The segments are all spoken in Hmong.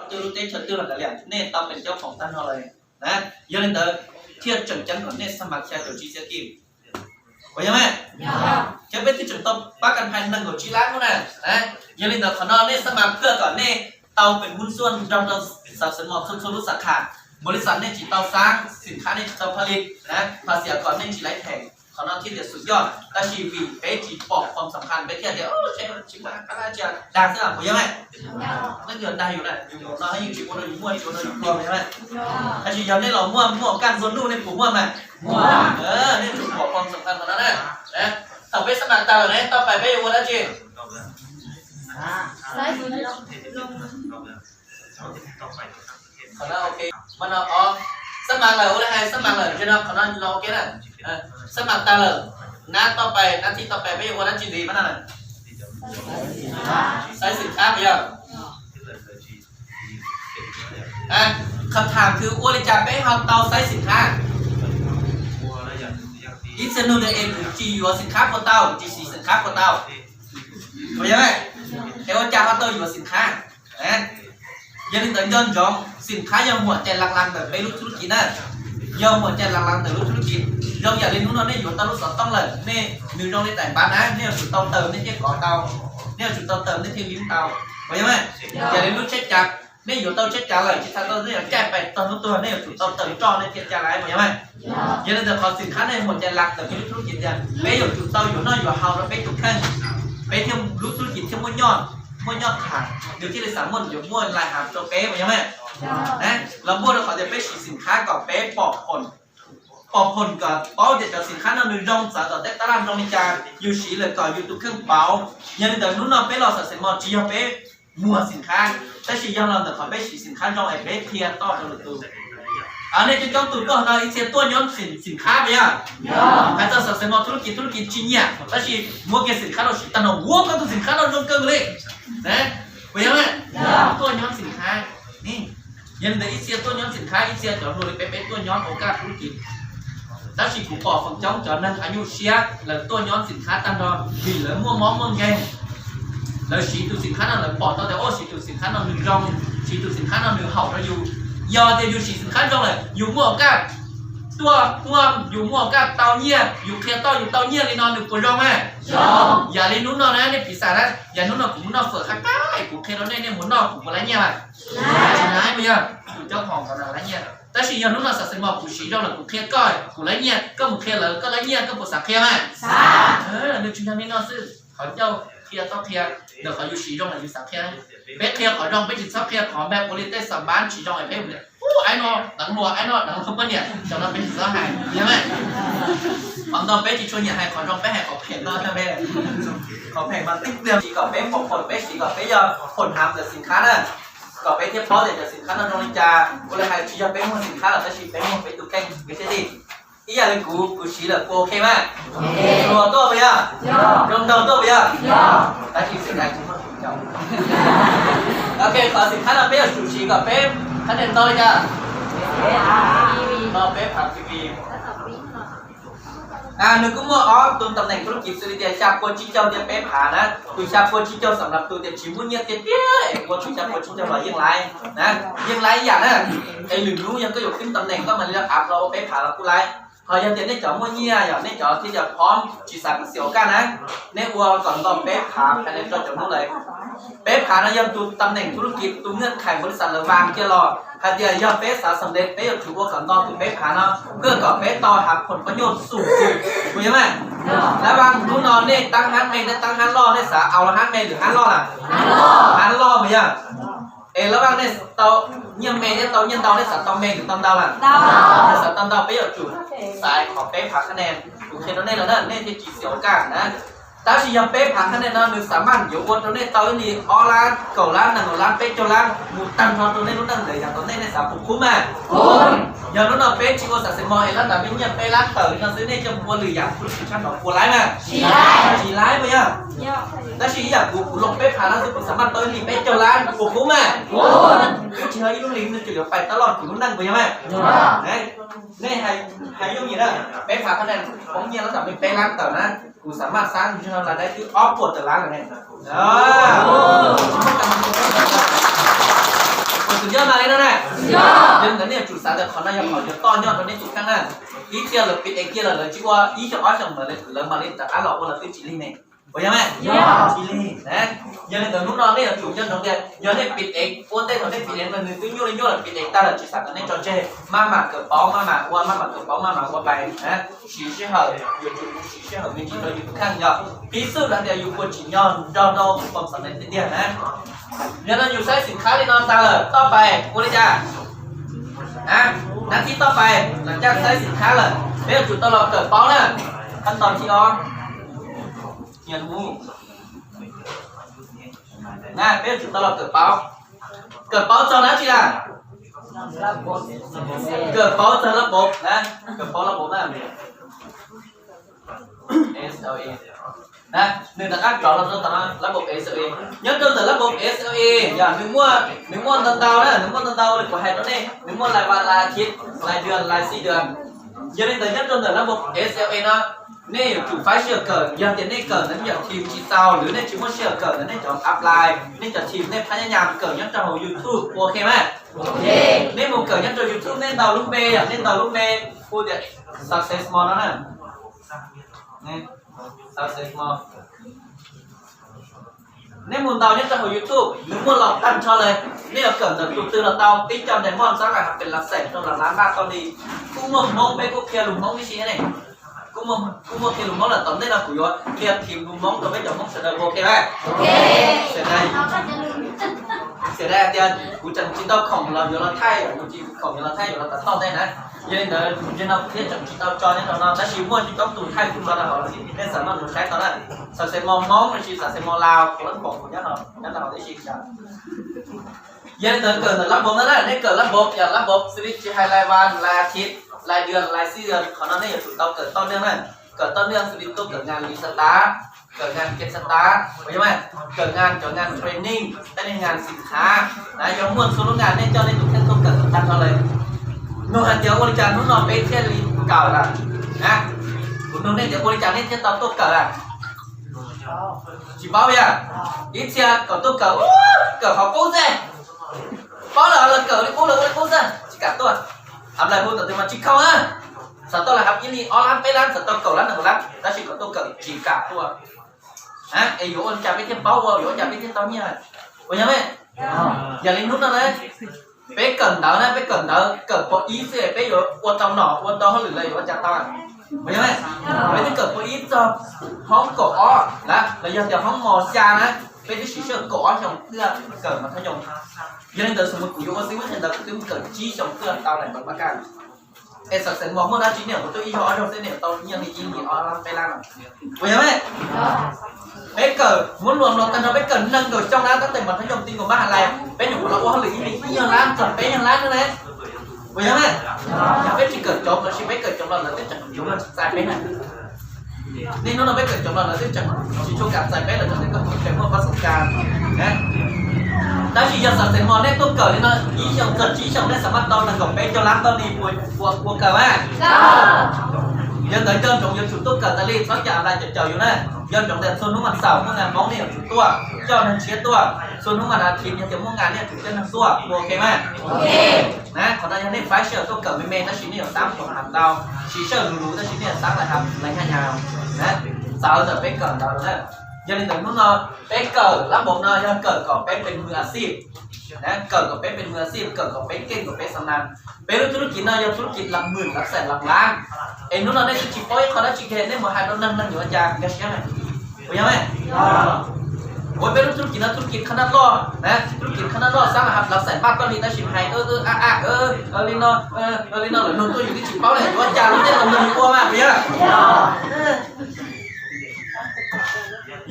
twb lub teb chaws twg los kav liam, nej tau pes cov khoom tag nrho lawm na. Yog li ntawd thiaj tseem ceeb kom nej xab mas xya caum tsib xiab kib. Puas yog mas? Thiab peb twb tseem tau pab kas phais nees nkaum tsib lab lub na. Yog li ntawd qhov no nej xab mas kawg kom nej tau pes mus xuaj nrog rau xav xeem mos txhua txhua lub xav khas. Npaum li xav nej tsis tau xav xim khab nej tsis tau phaj li na, thov xiam kom nej tsis laiv theem. Qhov no thiaj tias xum yoj, tab sis vim peb tsis pom qhov xam khas peb thiaj tias tsis muaj qab lab tsis dag xwb, puas yog mas? Leej twg dag yus na, yus no yus tsis ua rau yus muaj, tsis ua rau yus pluag, puas yog mas? Tab sis yog nej los muaj, muaj kaj ntxhua nuj nej puas muaj mas? Nej tsuas pom qhov xam khas qhov no na. Thaum peb xab mas tag lawm ne, tau pais peb yuav ua dab tsi? Qhov no ok, mas no os, xab mas lawm ua li hais xab mas lawm, no qhov no los ok na. Xab mas tag lawm, nab tau pais, nab thib tau pais peb yuav ua dab tsi ntxiv mas no? Xaiv xim khab puas yog? Qhov tham kwv ua li cas peb ho tau xaiv xim khab? Ib txhia nug tias es kuv tsis yuav xim khab puas tau, tsis siv xim khab puas tau? Puas yog? Es ua cas ho tau yuav xim khab? Yog li ntawd nco ntsoov, xim khab yog muam cai laj laj ntawm peb lub thuj lub kis na. Yog muam cai laj laj ntawm lub thuj lub kis. Zoo yam li hnub no nej yuav tau lub xov tooj lawm, nej nws zoo li tais npav na, nej yuav tsum tau tawm nej thiaj kov tau, nej yuav tsum tau tawm nej thiaj li tau. Puas yog mas? Yam li lub tsheb cas, nej yuav tau tsheb cas lawm tsis tas tau nej yuav caij pais txog hnub tuag nej yuav tsum tau tawm roj nej thiaj caij lawm, puas yog mas? Yog li ntawd qhov xim khab nej muam cai laj ntawm peb lub thuj lub kis tias peb yuav tsum tau yuav noj yuav haus rau peb tus kheej, peb thiaj lub thuj lub kis thiaj muaj nyob, muaj nyob tham, nws thiaj li xav muaj yuav muaj lais hav rau peb, puas yog mas? Los muaj rau qhov tias peb siv xim khab kom peb pom phoom, pom phoom kom paub tias cov xim khab no nws zoo txawv tom tej tab laj zoo li cas, yus siv lawm kom yus tus kheej pauv. Yog li ntawd hnub no peb los xam xeem mos tsis yog peb muag xim khab, tab sis yog los ntawm qhov peb siv xim khab zoo es peb qhia toj rau lwm tus. Nej coob coob tus tuaj no ib txhia tuaj nyob xim, xim khab puas yog? Hais txog xam xeem mos thuj lub kis, thuj lub kis tsis nyiam tab sis muab kiag xim khab rau siv tag nrho, ua koj tus xim khab no zoo kawg li. Puas yog? Tuaj nyob xim khab. Yog li ntawd ib txhia tuaj nyob xim khab, ib txhia cov hluas li peb, peb tuaj nyob ua kaj thuj lub kis. Tab sis kuv pom feem coob cov neeg anyuj siab lawv tuaj nyob xim khab tag nrho vim lawv muaj mob muaj nkeeg. Lawv siv tus xim khab no lawv pom tau tias, o, siv tus xim khab no nws zoo, siv tus xim khab no nws haum rau yus. Yog tias yus siv xim khab zoo lawm yus muaj kaj tuaj, muaj, yus muaj kaj tau nyiaj, yus qhia toj yus tau nyiaj li no nws puas zoo mas? Yam li hnub no na nej piv xam na, yam hnub no kuv mus noj fawm qab qab kuv qhia rau nej, nej mus noj kuv puas laib nyiaj mas? Tsis laib puas yog? Tus cob phom ntawd laib nyiaj. Tab sis yog hnub no xam xeem mos kuv siv zoo lawm kuv qhia koj kuv laib nyiaj, koj mus qhia lawv koj laib nyiaj, koj puas xav qhia mas? Nws tsis yog li no xwb, qhov ncauj qhia txhob qhia, ntawm qhov yus siv zoo lawm yus xav qhia. Peb qhia qhov zoo, peb tsis txhob qhia qhov npaj ua li tej xam npab tsis zoo es peb mus tias, u, aib no deev luag, aib no deev luag poj niam, cov no peb tsis txhob hais, yog mas? Qhov ntau peb tsis tshua nyiam hais qhov zoo, peb hais qhov phem ntau, qhov phem mas tib pliag. Siv kom peb pom phoom, peb siv kom peb yog phoom hav ntawm xim khab na, kom peb thiaj paub tias cov xim khab no zoo li cas. Ua li hais tsis yog peb muag xim khab lawm tab sis peb muag peb tus kheej, peb thiaj li. Ib yam li kuv, kuv siv lawm kuv ok mas? Hluas tuaj puas yog? Zoo nraug tuaj puas yog? Tab sis xim khab tsis muaj tus coj. Ok, qhov xim khab no peb yuav tsum siv kom peb khab nees ntau li cas? Ntau peb phav P V. Nws kuj muaj ob tug tam neem thuj lub kis xws li tias xya pua tsib caug thiab peb phav na. Tus xya pua tsib caug xam lab tus tias tsis muaj nyiaj tiag tiag es ua tus xya pua tsib caug los yeej laib na, yeej laib ib yam na. Es lwm hnub yog koj yuav khwb tam neem koj mam li lawv av los ua peb phav los kuj laib. Ho yog tias nej cov muaj nyiaj yog nej cov thiaj yog phom tsis xav kom xiam ua kaj na, nej ua kom ntau peb phav hais li rau cov hnub lawm. Peb phav no yog tus tam neem thuj lub kis tus hnwj khais npaum li xav lawv vas kiag los hais tias yog peb xav xam ntev peb yuav tsum ua kom ntau tus peb phav no, kawg kom peb tau hav phoom pab nyuj xum xum, puas yog mas? Lab vaj hnub no nej tab hab me, nej tab hab loj, nej xav au los hab me lwm hab loj na? Hab loj puas yog? Es lab vaj nej tau nyiaj me thiab tau nyiaj ntau, nej xav tau me lwm tau ntau na? Xav tau ntau peb yuav tsum xaiv qhov peb phav khab nees, kuv qhia rau nej los na nej thiaj tsis xiam ua kaj na. Tab sis yog peb phav khab nees no nws xam maj yuav ua rau nej tau ib li ob lab, kaum lab, nees nkaum lab, peb caug lab, mus tag nrho rau nej lub neej ntawm yam tau nej, nej xav puas khub mas? Yog hnub no peb tsis ua xam xeem mos es lab ntawd peb nyiaj peb lab tawm li no xwb nej coj mus ua lwm yam thuj lub kis tshaj no puas laib mas? Tsis laib puas yog? Tab sis ib yam kuv, kuv loo peb phav no xwb kuv xam maj tau ib li peb caug lab puas khub mas? Twb tsis yog ib lub hlis nws tseem yuav pais tab loj kuv lub neej puas yog mas? Nej hais yooj yim na, peb phav khab nees poob nyiaj lab ntawd peb lab tawm na, kuv xam maj xab ntswg no lawv dab twb ob puas tawm lab lawm ne. Tsis yog mas li no na. Yog li ntawd nej yuav tsum xav tias qhov no yog qhov yuav toj nyob rau nej tus kheej na. Ib txhia lawv pib ev kiag lawm, lawv tsis ua ib xyoos ob xyoos ntawd lawv mam li rov qab los ua los twb tsis lig ne. Puas yog mas? Tsis lig na. Yog li ntawd hnub no nej yuav tsum nco ntsoov tias yog nej pib ev ua ntej thaum nej pib ev no nws twb nyuaj li nyuaj lawm, pib ev tag lawm tsis xav kom nej tso tseg, maj mam kawm paub, maj mam ua, maj mam kawm paub, maj mam ua pais na. Siv sij hawm, yuav tsum siv sij hawm me ntsis rau yus tus kheej yog piv xwm hais tias yus puas tsim nyog nrog rau pom xam nev tiag tiag na. Yog no yus saib xim khab li no tag lawm, toj pais ua li cas? Nab thib toj pais los caj saib xim khab lawm, peb yuav tsum tau los kawm paub na. Khab toj thib ob, na peb yuav tsum tau los kawm paub. Kawm paub txog dab tsi na? Kawm paub txog lab npob na, kawm paub lab npob na. S L A. Na, nws rov qab rov los rau tom no, lab npob S L A. Nyob rau ntawm lab npob S L A yog nws muaj, nws muaj ntau ntau na, nws muaj ntau ntau li kuv hais rau nej, nws muaj lais vas, lais thiv, lais dua, lais xib dua. Yog li ntawd nyob rau ntawm lab npob S L A no, nej yuav tsum faib sij hawm kawm. Yog tias nej kawm ntawm nej cov team tsis txaus, lawv nej tsis muaj sij hawm kawm ntawm nej cov apply, nej cov team nej phab nyab nyas kawm nyob rau hauv YouTube, ua ok mas? Nej mus kawm nyob rau YouTube, nej ntaus lub npe, yog nej ntaus lub npe hu tias Success More no na. Success More. Nej mus ntaus nyob rau hauv YouTube, nws muaj los tag nrho lawm. Nej yuav kawm ntawm tus twg los tau, tib co diamond xab lais hab pes las xees rau las lab npaj tau li. Kuj muaj Hmoob, peb kuj qhia lus Hmoob tib si ne. Kuj muaj, kuj muaj qhia lus Hmoob lawm, tom ntej no kuv yuav qhia thim lus Hmoob rau peb cov Hmoob sawv daws, ua ok mas? Xav dai tias kuv tseem tsis tau khoom los yuav los thaij, kuv tsis khoom yuav los thaij yuav los tas toj ntej na. Yog li ntawd yog no kuv thiaj tseem tsis tau tso nyob rau no, tab sis muaj coob tus thaij kuv tso rau hauv, nej xav noj mus saib tau na. Success More Hmoob los sis Success More Lao, kuv lab npob kuv nyob rau hauv ib si. Yog li ntawd kawm ntawm lab npob no na, nej kawm lab npob, yog lab npob xws li tsis hais lais vas, lais thiv, lais dua, lais xib dua, qhov no nej yuav tsum tau kawm toj neeg na. Kawm toj neeg xws li tuaj kawm ngas li xav tas, kawm ngas kev xav tas, puas yog mas? Kawm ngas cov ngas training, tej neeg ngas xim khav na, yog muaj txhua lub ngas nej coj nej tus kheej tuaj kawm tag nrho lawm. Nug hais tias ua li cas hnub no peb thiaj li kawm lawm na? Kuv nug nej tias ua li cas nej thiaj tau tuaj kawm lawm? Tsis paub yog? Ib txhia kom tuaj kawm, kawm qhov qub xwb. Paub lawm los kawm li qub los ua li qub xwb, tsis kam tuaj. Hab lais hu tom twg mas tsis khoom na. Xav tau lais hab ib li ob lab peb lab, xav tau kaum lab nees nkaum lab, tab sis kom tuaj kawm tsis kam tuaj. Es yuav ua li cas peb thiaj paub ua, yuav ua cas peb thiaj tau nyiaj? Puas yog mas? Yog li hnub no na, peb kawm ntawv na, peb kawm ntawv kawm pab ib xwb peb yuav ua tau nom ua tau hauj lwm los yuav ua cas tau? Puas yog mas? Peb twb kawm pab ib txog hoob kaum ob na, los yog tias hoob mos xya na, peb twb siv sij hawm kaum ob xyoo twb kawm mas thab yoos. Yog li ntawd xws li kuv yuav ua xib hwb qhia ntawv kuv twb mus kawm tsib xyoo twb tau lais npaum pab kaj. Es xam xeem mos muaj dab tsi niam kuv twb ib zaug ob zaug xwb niam tau nyiaj li ib li ob lab peb lab no. Puas yog mas? Peb kawm muab luas los tag nrho peb kawm nees nkaum xyoo na, tab tes mas thab yoos ti nkaus mab has lais, peb nyuam qhuav los ua hauj lwm ib li ib nyuag lab txog peb nyuag lab xwb ne. Puas yog mas? Yog peb tsis kawm coob los sis peb kawm coob los lawv twb tseem tsis txais peb na. Niaj hnub no peb kawm coob los lawv twb tseem tsis tshua kam txais peb, lawv tseem tias koj tus kheej muaj pab xav kas. Tab sis yog xam xeem mos nej tuaj kawm li no ib xyoos txog tsib xyoos nej xav maj tau nees nkaum peb caug lab tau li puas, puas kawm mas? Yog ntawd nco ntsoov yuav tsum tuaj kawm tas li, txhob cia lais cawm cawm yus na. Nco ntsoov tias txhua hnub mas xaum muaj ngas Hmoob nej yuav tsum tuaj, coj neeg tshiab tuaj. Txhua hnub mas nas thiv yog tias muaj ngas nej yuav tsum coj neeg tuaj, puas ok mas? Na, qhov no yog nej faib sij hawm tuaj kawm me me tab sis nej yuav xav khoom mas ntau, siv sij hawm luv luv tab sis nej yuav xav lais hab lais nyaj nyas na, txawv ntawm peb kawm ntawd na. Yog li ntawd hnub no peb kawm lab npaum no yog kawm kom peb pes mws a xij, kawm kom peb pes mws a xij, kawm kom peb keej kom peb xa nas. Peb lub thuj lub kiv no yog thuj lub kiv lak mwm lak xeem lak lab. Es hnub no nej twb tsis paub ib qho dab tsi kiag nej mus hais rau neeg, neeg yuav ua cas nkag siab na? Puas yog mas? Ua peb lub thuj lub kiv no thuj lub kiv qhab naj loj na, thuj lub kiv qhab naj loj xab mas hab lak xeem npaj koj li tab sis hais a a a li no, li no lawm nug tuaj yus twb tsis paub li yuav ua cas lub tej los nug yus ua mas puas yog?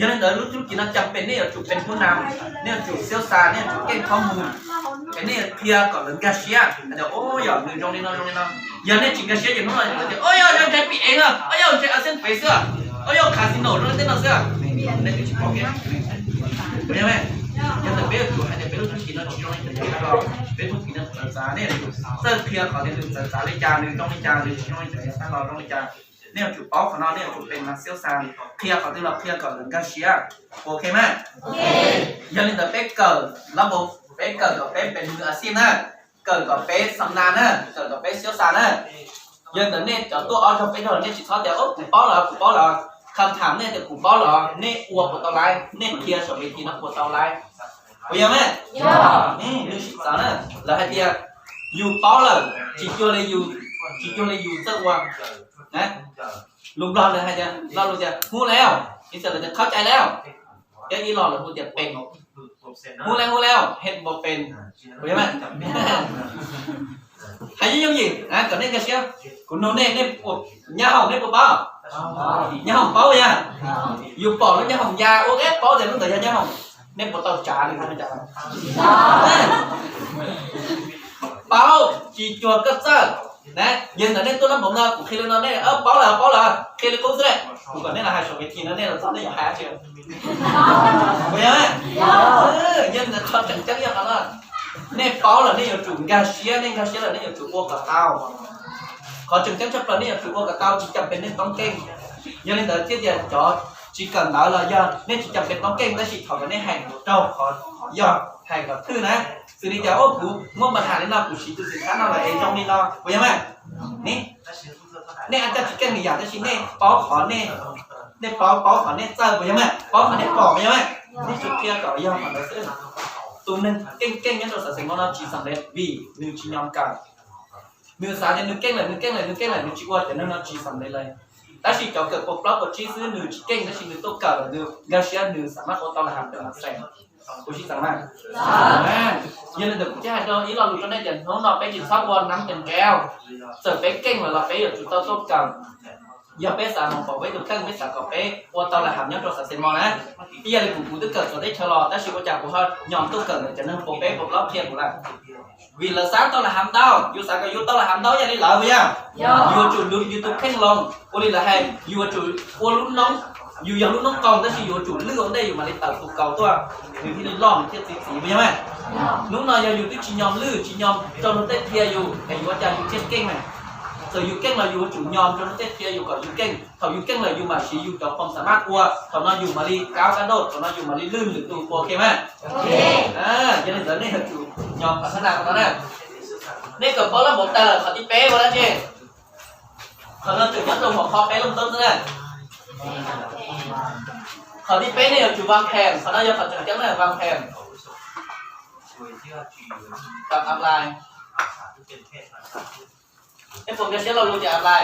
Yog li ntawd lub thuj lub kiv no cas pem nej yuav tsum pes hub nas, nej yuav tsum xiaub xa, nej yuav tsum keej qhob mus, es nej yuav qhia kom lawv nkag siab hais tias o yog nws zoo li no zoo li no. Yog nej tsis nkag siab ces hnub no tias o yog zoo ntshe pib ev na, o yog ntshe a xeeb pem xwb, o yog casino zoo li tej no xwb, nej twb tsis paub kiag. Yog ntawd peb yuav tsum hais tias peb lub thuj lub kiv no tsis zoo li cov yav tag los, peb lub thuj lub kiv no txawv txav, nej yuav tsum txawj qhia kom tias nws txawv txav li cas, nws zoo li cas, nws tsis zoo li cov yav tag los zoo li cas. Nej yuav tsum paub qhov no, nej yuav tsum pes mas xiaub xa, qhia qhov twg los qhia kom lawv nkag siab, puas ok mas? Yog li ntawd peb kawm lab npaum Peb kawm kom peb pes nws a xij na, kawm kom peb xam nas na, kawm kom peb siab xav na. Yog ntawm nej cov tuaj ob zaug peb zaug nej tsis txhob tias kuv paub lawm, kuv paub lawm. Kham tham nej tias kuv paub lawm, nej ua puas tau laiv, nej qhia saum ves thi no puas tau laiv? Puas yog ne? Nws sib txawv na, lawv hais tias yus paub lawm tsis cuag li yus, tsis cuag li yus txawj ua. Lus Nplog lawv hais tias, lo lus tias hub lawm, ib txhia lawv tias khov cai lawm, thiab ib lo lawv hu tias pem. Hub lawm, hub lawm, het npaum pem. Puas yog ne? Hais yooj yooj yim kom nej nkag siab. Kuv nug nej, nej puas, Nyab Hoom nej puas paub? Nyab Hoom paub yog? Yus pom lub Nyab Hoom ya ua ke paub tias lub ntawd yog Nyab Hoom. Nej puas tau tsav li? Paub, tsis cuag koj txawj. Yog ntawd nej tuaj lab npaum no kuv qhia li no nej paub lawm, paub lawm, qhia li qub xwb. Kuv kom nej los hais saum ves thi no nej los txog nej yuav hais dab tsi? Puas yog? Yog ntawd qhov tseem ceeb yog qhov no. Nej paub lawm nej yuav tsum nkag siab, nej nkag siab lawm nej yuav tsum ua kom tau. Qhov tseem ceeb tshaj plaws nej yuav tsum ua kom tau, tsis cam pes nej toob keej. Yog li ntawd thiaj tias cov tsis kawm ntawv los yog nej tsis cam pes toob keej, tab sis thaum kom nej hais raug qhov yog hais kom thwj na. Xws li tias, ub, kuv muaj npa has li no, kuv siv tus xim khab no los es zoo li no, puas yog mas? Nej, nej ua coj tsis keej li yam, tab sis nej paub qhov nej, nej paub, paub qhov nej txawj, puas yog mas? Paub qhov nej pom, puas yog mas? Nej tsuas qhia kom yog qhov ntawd xwb. Tus neeg keej keej nyob rau xav xeem no tsis xam lej vim nws tsis nyom kawm. Nws xav tias nws keej lawm, nws keej lawm, nws keej lawm, nws tsis ua cov neeg no tsis xam lej lawm. Tab sis cov kawm puas plaub puas tsib xwb nws tsis keej, tab sis nws tuaj kawm lawm, nws nkag siab nws xam maj ua tau lawm hab ntawm xeem. Kuv sib xam maj. Yog li ntawd kuv thiaj hais rau ib lo lus rau nej tias hnub no peb tsis txhob ua nab ces nkev. Txawm peb keej lawm los peb yuav tsum tau tuaj kawm. Yog peb xav mus pom peb tus kheej, peb xav kom peb ua tau lawm hab nyob rau xav xeem no na. Ib yam li kuv, kuv twb kawm txog teb chaws los tab sis ua cas kuv ho nyom tuaj kawm ntawm cov neeg puas peb puas plaub qhia kuv lawm. Vim lawv xav tau lawm hab ntau, yus xav kom yus tau lawm hab ntau ib yam li lawv, puas yog? Yus yuav tsum lub, yus tus kheej loo, ua li lawv hais, yus yuav tsum ua lub noob, yus yog lub noob qaug tab sis yus yuav tsum lwj ua ntej yus mam li tawm tus kaus tuaj, nws thiaj li loj nws thiaj txi txiv, puas yog mas? Hnub no yog yus twb tsis nyom lwj, tsis nyom rau luag tej qhia yus es yuav ua cas yus thiaj keej mas? Txawm yus keej los yus yuav tsum nyom rau luag tej qhia yus kom yus keej. Thaum yus keej lawm yus mam siv yus cov khoom xam maj ua, thaum no yus mam li kab kab doj, thaum no yus mam li lwj lwm tus, puas ok mas? Yog li ntawd nej yuav tsum nyom qhov xab na qhov no na. Nej kawm paub lab npaum tag lawm, qhov thib peb ua dab tsi? Qhov no tseem nyob rau hauv qhov peb lub toob xwb na. Qhov thib peb nej yuav tsum vaj phem, qhov no yog qhov tseem ceeb na, vaj phem. Kom apply. Nej puas nkag siab lo lus tias apply?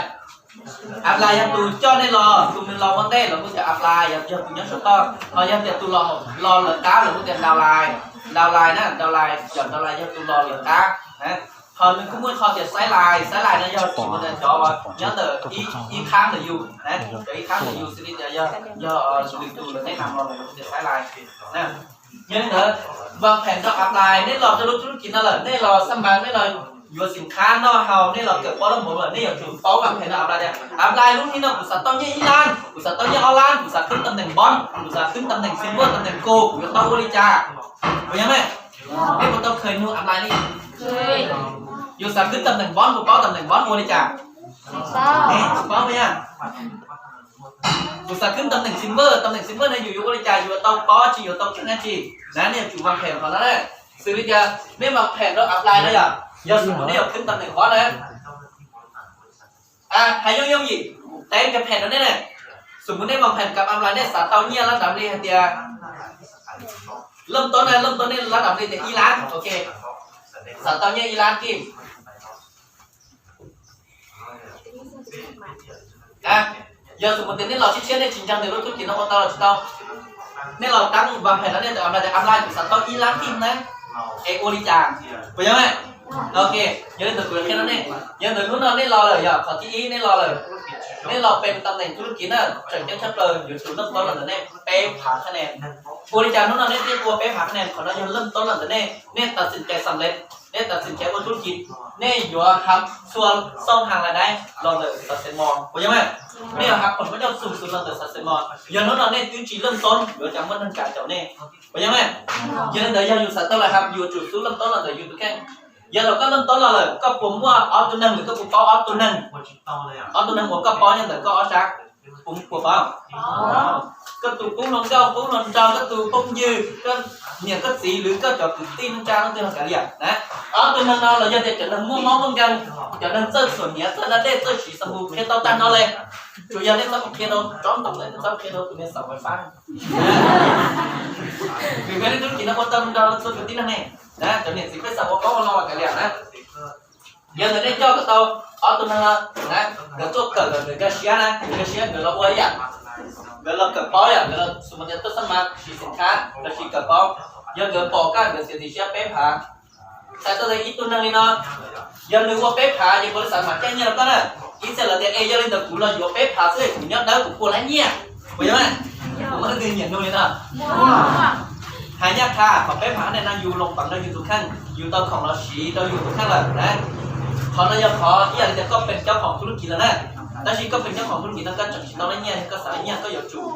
Apply yog tus coj nej los, tus nws los ua ntej los hu tias apply, yog, yog tus nyob saum toj. Ho yog tias tus los, los lawv qab los hu tias downline. Downline na, downline, cov downline yog tus los lawv qab. Ho nws kuj muaj ib qho tias sideline, sideline no yog tsis mus tias cov nyob ntawm ib, ib qhab ntawm yus, cov ib qhab ntawm yus xws li tias yog, yog lwm tus lawv tej nam los lawv hu tias sideline. Yog li ntawd, vaj phem rau apply, nej los rau lub tub kis no lawm, nej los xab npas, nej los yuav xim khab noj haus, nej los kawm paub lab npaum lawm, nej yuav tsum paub vaj phem rau apply tias apply lub hli no kuv xav tau nyiaj ib lab, kuv xav tau nyiaj ob lab, kuv xav khwb tam neem npov, kuv xav khwb tam neem silver, tam neem gold, kuv yuav tau ua li cas? Puas yog mas? Nej puas tau khaws nug apply li? Yus xav khwb tam neem npov, puas paub tam neem npov ua li cas? Tsis paub, puas yog? Kuv xav khwb tam neem silver, tam neem silver no yus yuav ua li cas, yus yuav tau pob tsi, yuav tau khwb dab tsi? Na nej yuav tsum vaj phem qhov no na. Xws li tias nej vaj phem rau apply na yom, yog xws li nej yuav khwb tam neem npov na. Hais yooj yooj yim, teb cov phem rau nej na. Xws li nej vaj phem rau apply, nej xav tau nyiaj lab dam li hais tias, lab toob na, lab toob nej lab dam li tias ib lab, ok. Xav tau nyiaj ib lab kij. Yog xws li tias nej los tshiab tshiab, nej tsis ntseeg tias lub tub kis no ua tau los tsis tau, nej los tab vaj phem no nej apply tias apply kuv xav tau ib lab kij na, es ua li cas? Puas yog mas? Ok, yog li ntawd kuv qhia rau nej, yog ntawd hnub no nej los lawm, yog qhov thib ib nej los lawm, nej los pem tam neem tub kis na, tseem ceeb tshaj plaws yuav tsum lab toob los ntawm nej peb phav qhab ne. Ua li cas hnub no nej thiaj ua peb phav qhab ne? Qhov no yog lab toob los ntawm nej, nej tam txim cai xam lej, nej tam txim cai ua tub kis, nej yuav hab txhua xauj hav lais dais los ntawm xav xeem mos, puas yog mas? Nej yuav hab pom muaj coj xum xum los ntawm xav xeem mos, yog hnub no nej twb tsis lab toob yuav cas muaj neeg kam caum nej, puas yog mas? Yog li ntawd yog yus xav tau lawm hab yus yuav tsum xub lab toob los ntawm yus tus kheej. Yog thaum koj lab toob los lawm koj puas muaj ob tug neeg, koj puas paub ob tug neeg, ob tug neeg uas koj paub nyob ntawm koj ob sab? Puas pom? Koj tus qub hluas nkauj, qub hluas nraug, koj tus phooj ywg, koj niam koj txiv, lwm koj cov kwv tij neej tsa leej twg los kav liam na. Ob tug neeg no los yog tias cov neeg muaj mob muaj nkeeg, cov neeg txawj txhuam hniav, txawj da dej, txawj siv xas npus, qhia tau tag nrho li. Tsuas yog nej txhob qhia rau tsob ntoo, nej txhob qhia rau tus niag xav ua fab. Vim nej tub kim no ua tau nrog txhua tus tib neeg ne. Na, cov niam txiv peb xav ua paub ua lo los kav liam na. Yog ntawd nej coj kom tau ob tug neeg no na, nkawd tuaj kawm kom nkawd nkag siab na, nkag siab nkawd los ua ib yam, nkawd los kawm paub yom, nkawd los xus mus tias tuaj xab mas siv xim khab los sis kawm paub. Yog nkawd pom koj nkawd txiav txim siab peb phav. Txhais tau tias ib tug neeg li no, yog nws ua peb phav ces npaum li xav mam caij nyiaj rau koj na. Ib txhia lawv tias es yog li ntawd kuv los yuav peb phav xwb kuv nyob dawb kuv puas laib nyiaj, puas yog? Kuv muaj leej twg nyiam nug li no? Hais nyaj qha qhov peb phav ne no yus loos peev rau yus tus kheej, yus tau khoom los siv rau yus tus kheej lawm na. Qhov no yog qhov ib yam li tias koj pheej coj khoom thuj lub kiv lawm na, tab sis koj pheej coj khoom thuj lub kiv no koj tseem tsis tau laib nyiaj, koj xav laib nyiaj koj yuav tsum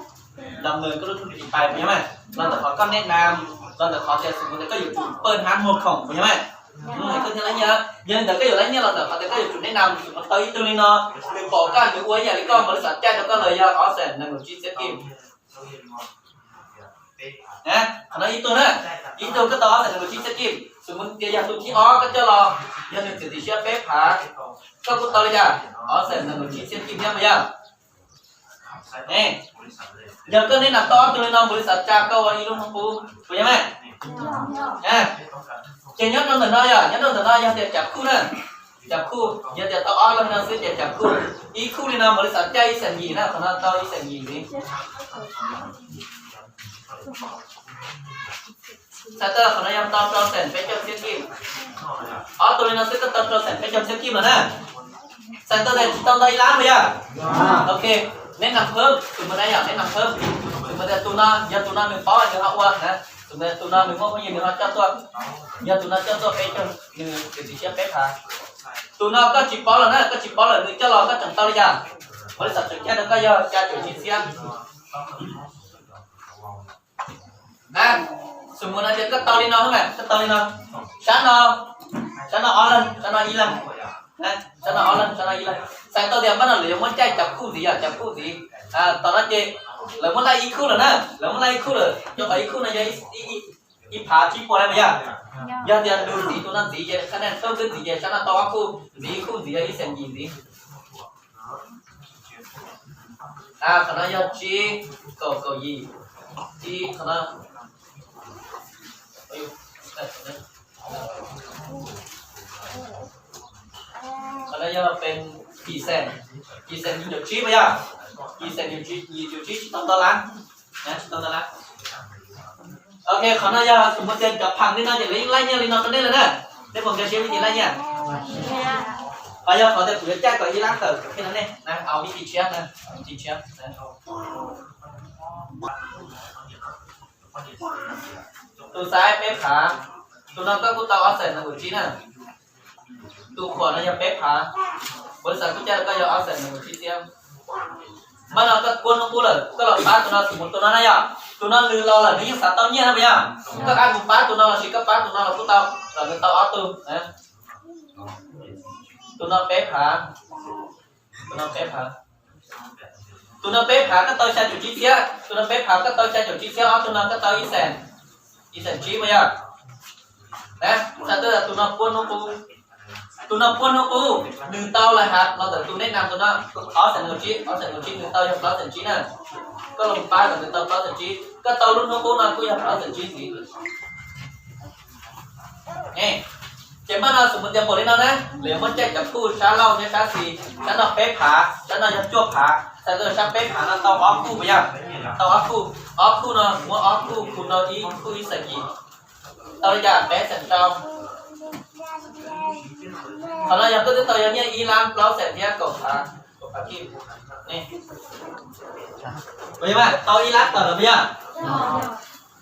dam mus koj lub thuj lub kiv pais puas yog mas? Los ntawm qhov koj nej nam, los ntawm qhov tias xus mus tias koj yuav tsum pawj hnab muag khoom puas yog mas? Koj thiaj laib nyiaj. Yog li ntawd koj yuav laib nyiaj los ntawm qhov tias koj yuav tsum nej nam, xus mus tau ib tug li no, nws pom koj nws ua ib yam li koj npaum li xav caij rau koj lawm yog ob xees nees nkaum tsib txhiab kib. Qhov no ib tug na, ib tug koj tau ob xees nees nkaum tsib txhiab kib. Xus mus tias yog tus thib ob koj coj los, yog nws txiav txim siab peb phav, koj kuj tau li cas? Ob xees nees nkaum tsib txhiab kib thiab puas yog? Yog koj nej nam tau ob tug li no npaum li xav tsa koj ua ib lub hnub qub puas yog mas? Ces nyob rau ntawm no yog, nyob rau ntawm no yog tias cav khuj na, cav khuj yog tias tau ob leeg no xwb ces cav khuj, ib khuj li no npaum li xav caij ib xees yim na, qhov no tau ib xees yim li. Txhais tau qhov no yog tau rau xees peb caug txhiab kib. Ob tug li no xwb koj tau rau xees peb caug txhiab kib lawm na. Txhais tau tias tsis tau ntau ib lab puas yog? Ok, nej nam phab, xus mus na yog nej nam phab. Xus mus tias tus no yog tus no nws paub nws ho ua na, xus mus tias tus no nws muaj phooj ywg nws ho coj tuaj, yog tus no coj tuaj peb caug, nws txiav txim siab peb phav. Tus no koj tsis paub lawm na, koj tsis paub lawm nws coj los koj tseem tau li cas? Npaum li xav tseem caij rau koj yog xya caum tsib txhiab. Na, xus mus no ces koj tau li no xwb mas, koj tau li no. Sab no, sab no ob leeg, sab no ib leeg. Sab no ob leeg, sab no ib leeg. Txhais tau tias npaj no lawv yuav muab caij cav khuj ntxiv yom, cav khuj ntxiv. Tom no ces lawv muab laij ib khuj lawm na, lawv muab laij ib khuj lawm, rau qhov ib khuj no yog ib phav tsib puas na puas yog? Yog tias nws ntxiv tus no ntxiv ces qhab nej thawb twb ntxiv ces sab no tau ob khuj, ntxiv ib khuj ntxiv yog ib xees yim ntxiv. Qhov no yog tsib kaum kaum yim, tsib qhov no. Qhov no yog pes yim xees, yim xees yim caum tsib puas yog? Yim xees yim caum tsib tsis tau ntau lab, tsis tau ntau lab. Ok, qhov no yog xus mus tias cov phaam li no ces lawv yeej laij nyiaj li no rau nej lawm na. Nej puas nkag siab vim li laij nyiaj? Qhov yog qhov tias kuv yuav caij kom ib lab tawm thiaj no nej na, au vib ti tshiab na, vib ti tshiab. Tus xaiv peb phav, tus no koj kuj tau ob xees nees nkaum tsib na. Tus khuam no yog peb phav, npaum li xav kuj caij rau koj yog ob xees nees nkaum tsib txhiab. Npaj no koj kuaj hnub qub lawm koj los pab tus no, xus mus tus no na yog, tus no nws los lawm nws yeej xav tau nyiaj na puas yog? Koj ab mus pab tus no los sis koj pab tus no los kuj tau, los nws tau ob tug. Tus no peb phav, tus no peb phav, tus no peb phav koj tau xya caum tsib txhiab, tus no peb phav koj tau xya caum tsib txhiab, ob tug no koj tau ib xees, ib xees tsib puas yog? Txhais tau tus no puab hnub qub, tus no puab hnub qub nws tau lawm has los ntawm tus neb nam tus no, ob xees nees nkaum tsib, ob xees nees nkaum tsib nws tau yog plaub xees tsib na. Koj los pab kom nws tau plaub xees tsib, koj tau lub hnub qub no kuj yog plaub xees tsib ntxiv. Ces npaj no xus mus tias npaum li no na, lawv muab caij cov khuj sab laug thiab sab xis, sab no peb phav, sab no yog cuaj phav, txhais tau sab peb phav no tau ob khuj puas yog? Tau ob khuj, ob khuj no muab ob khuj khu rau ib khuj ib xees yim, tau li cas? Peb xees rau. Qhov no yog koj twb tau yog nyiaj ib lab plaub xees thiab kaum phav, kaum phav kib. Puas yog mas? Tau ib lab tawm lawm puas yog?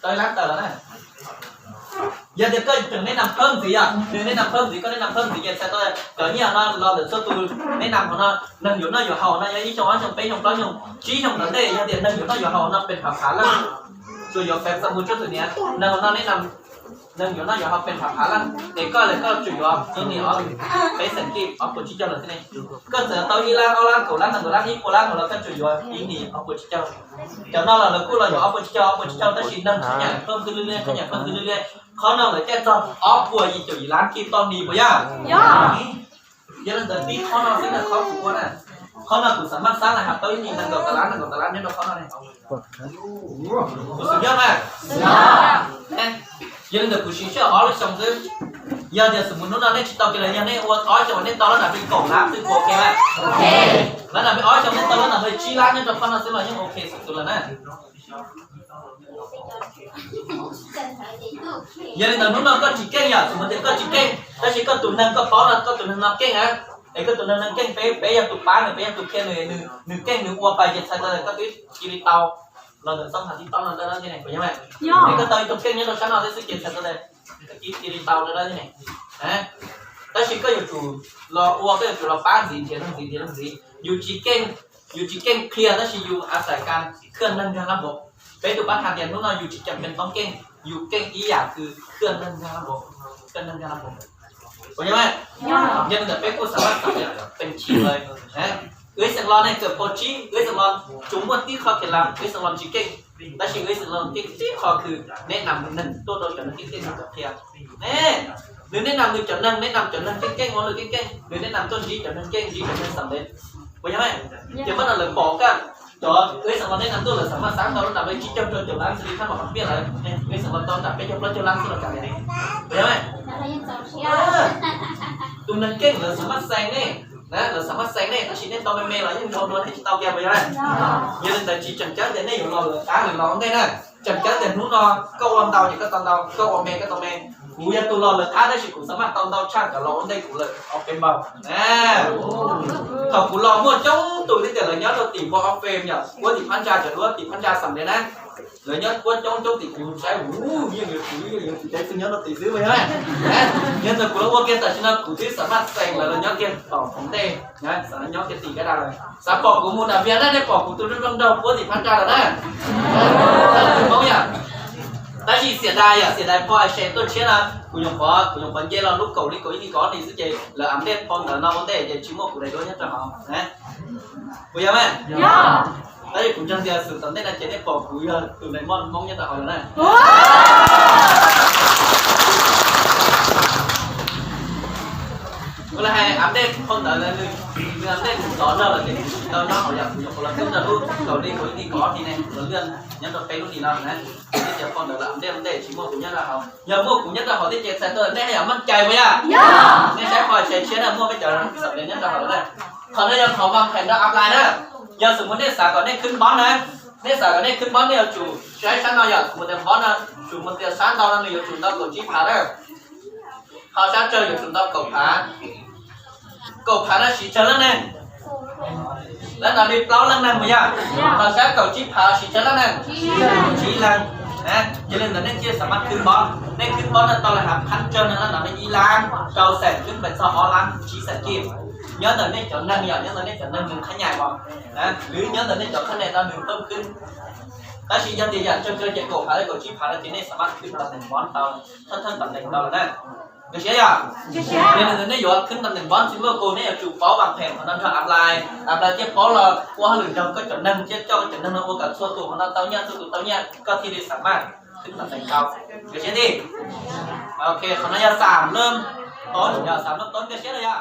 Tau ib lab tawm lawm na. Yog tias koj tseem neb nam phawb ntxiv yog, nws neb nam phawb ntxiv, koj neb nam phawb ntxiv ces txhais tau cov nyiaj no los ntawm txhua tus neb nam hauv no, neeg yuav noj yuav haus no yog ib xyoo ob xyoo peb xyoo plaub xyoo tsib xyoo ntawd ntej, yog tias neeg yuav noj yuav haus no pes phav phav leej, tsuas yuav fais xa mus tsuaj tus niam, neeg hauv no neb nam Neeg yuav noj yuav haus pes phav phav leej, es koj lawm koj tsuas yuav ib hlis peb xees kij ob puas tsib caug lawm thiab ne. Koj txawm tau ib lab ob lab kaum lab nees nkaum lab ib puas lab nkaus los koj tsuas yuav ib hlis ob puas tsib caug. Cov no los lawv kuj los yuav ob puas tsib caug ob puas tsib caug tab sis neeg khab nyam pheej khwv lwj liaj khab nyam pheej khwv lwj liaj. Qhov no lawv caij txog ob puas yim caum yim lab kij toj hli puas yog? Yog li ntawd tib qhov no xwb na qhov kuv ua na, qhov no kuv xam maj xav las has tau ib hlis nees nkaum tawm lab nees nkaum tawm lab nyob rau qhov no ne. Kuv xub nyob na. Yog li ntawd kuv siv sij hawm ob lub xyoo xwb. Yog tias xum mus hnub no nej tsis tau kiag los yog nej ua ob xyoo nej tau lab nram li kaum lab xwb puas ok? Lab nram li ob xyoo nej tau lab nram li tsib lab nyob rau qhov no xwb los yeej ok xwb xwb lawm na. Yog li ntawd hnub no koj tsis keej yom, xum tias koj tsis keej tab sis koj tus neeg koj paub no koj tus neeg no keej na, es koj tus neeg no keej peb peb yog tus pab nws peb yog tus qhia nws, nws keej nws ua pais ces txhais tau tias koj twb cia li tau los ntawm xab npha tib tob no ntawd thiab ne, puas yog? Es koj tau ib tug keej nyob rau sab no thiab xwb ces txhais tau tias koj twb cia li tau ntawd thiab ne. Tab sis koj yuav tsum los ua, koj yuav tsum los pab ntxiv nrhiav leej ntxiv nrhiav leej ntxiv. Yus tsis keej, yus tsis keej qhia tab sis yus a xais kas khwj neeg nkag lab npaum. Peb tus pab has tias hnub no yus tsis cam pees toob keej, yus keej ib yam kws khwj neeg nkag lab npaum, khwj neeg nkag lab npaum. Puas yog? Yog li ntawd peb kuj xam maj xam tias pees tsib lawm. Wb xeem los ne kawm paus tsib, wb xeem los tsuas muaj tib qho khiav lam, wb xeem los tsis keej, tab sis wb xeem los keej tib qho kws neb nam neeg tuaj rau cov neeg keej keej kom qhia. Ne, nws neb nam nws cov neeg, neb nam cov neeg keej keej ua lwm keej keej, nws neb nam tuaj ntsib cov neeg keej ntsib cov neeg xam ntev. Puas yog? Ces muab no lawv pom koj cov wb xeem los neb nam tuaj lawv xam maj xav tau lub nram li tsib caug rau caum lab xwb li thab mam qhov piaj lawv, wb xeem los tau nram peb caug plaub caug lab xwb los kam li. Puas yog? Tus neeg keej lawv xam maj xees nej, lawv xam maj xees nej tab sis nej tau me me los yeej ua dua nej tsis tau kiag puas yog? Yog li ntawd tsis tseem ceeb tias nej yuav los lawv qab lawv los ua ntej na. Tseem ceeb tias hnub no koj ua ntau ces koj tau ntau, koj ua me koj tau me. Kuv yog tus los lawv qab tab sis kuv xam maj tau ntau tshaj cov los ua ntej kuv lawm ob peb npaug. Thaum kuv los muaj coob tus thiab tias lawv nyob rau tim npoo ob peb yom, puab tim phab ntsa cov duab tim phab ntsa xam ntev na. Lawv nyob puab coob coob tim kuv saib, yeej yuav tsum yeej yuav tsum caiv xwb nyob rau tim xwb puas yog? Yog ntawd kuv los ua kiag tam sim no kuv twb xam maj xees lawv los nyob kiag tom hauv ntej, nyob kiag tim Kav Daj lawm. Xav pom kuv mus nram Vias na, nej pom kuv tus nraug nraug puab tim phab ntsa lawm na. Hmoob yom. Tab sis xiam dais yom, xiam dais pho hais se tuaj tshiab no, kuv nyuam qhuav, kuv nyuam qhuav nce los lub kaum li kaum ib li kaum ob hlis xwb ces lawv am dej phau ntawv no ua ntej ces tsis muaj kuv daim duab nyob rau hauv. Puas yog mas? Tab sis kuv ntseeg tias xwm tom ntej no ces nej pom kuv yog tus neeg moj Hmoob nyob rau hauv lawm na. Kuv los hais am dej phau ntawv lawv, nws am dej nws tov zog lawm ces kuv tsis tau nyob hauv yom, kuv nyuam qhuav los tub rau lub kaum li kaum ib li kaum ob hlis ne, kuv los lwaj nyob rau peb lub hlis no na. Ces phau ntawv lawv am dej am dej tsis muaj kuv nyob rau hauv. Yog muaj kuv nyob rau hauv thiab ces txhais tau nej yam meej cai puas yog? Nej saib qhov tsev tshiab na muaj peb cov xam ntev nyob rau hauv na. Qhov no yog qhov vam phem rau apply na. Yog xws mus nej xav kom nej khwb npob na, nej xav kom nej khwb npob nej yuav tsum saib sab no yom, xws mus tias npob no, xws mus tias sab ntau no nws yuav tsum ntau kaum tsib phav na. Ho sab tsawg yuav tsum ntau kaum phav. Kaum phav no siv tsawg leej neeg? Lawv no li plaub leej neeg puas yog? Ho sab kaum tsib phav siv tsawg leej neeg? Tsib leeg. Yog li ntawd nej thiaj xam maj khwb npob. Nej khwb npob no tau lawv hais qhab tsawg no lawv no nej ib lab rau xeem khwb pes txog ob lab tsib xeem kij. Nyob ntawm nej cov neeg yom, nyob ntawm nej cov neeg nws qhab nyais os, lwm nyob ntawm nej cov qhab nyais no nws pheej khwb. Tab sis yog tias yam tsawg tsawg ces kaum phav los kaum tsib phav no ces nej xam maj khwb tam neem npob tau, thawj thawj tam neem tau lawm na. Nkag siab yom? Yog li ntawd nej yuav khwb tam neem npob tsis muaj kug nej yuav tsum paub vam phem qhov no nrog apply, apply thiaj paub los ua hauj lwm nrog koj cov neeg thiab coj koj cov neeg no ua kom txhua tus qhov no tau nyiaj, txhua tus tau nyiaj koj thiaj li xam maj khwb tam neem tau. Nkag siab tiag. Ok, qhov no yog xam lab tob, yog xam lab tob nkag siab no yog.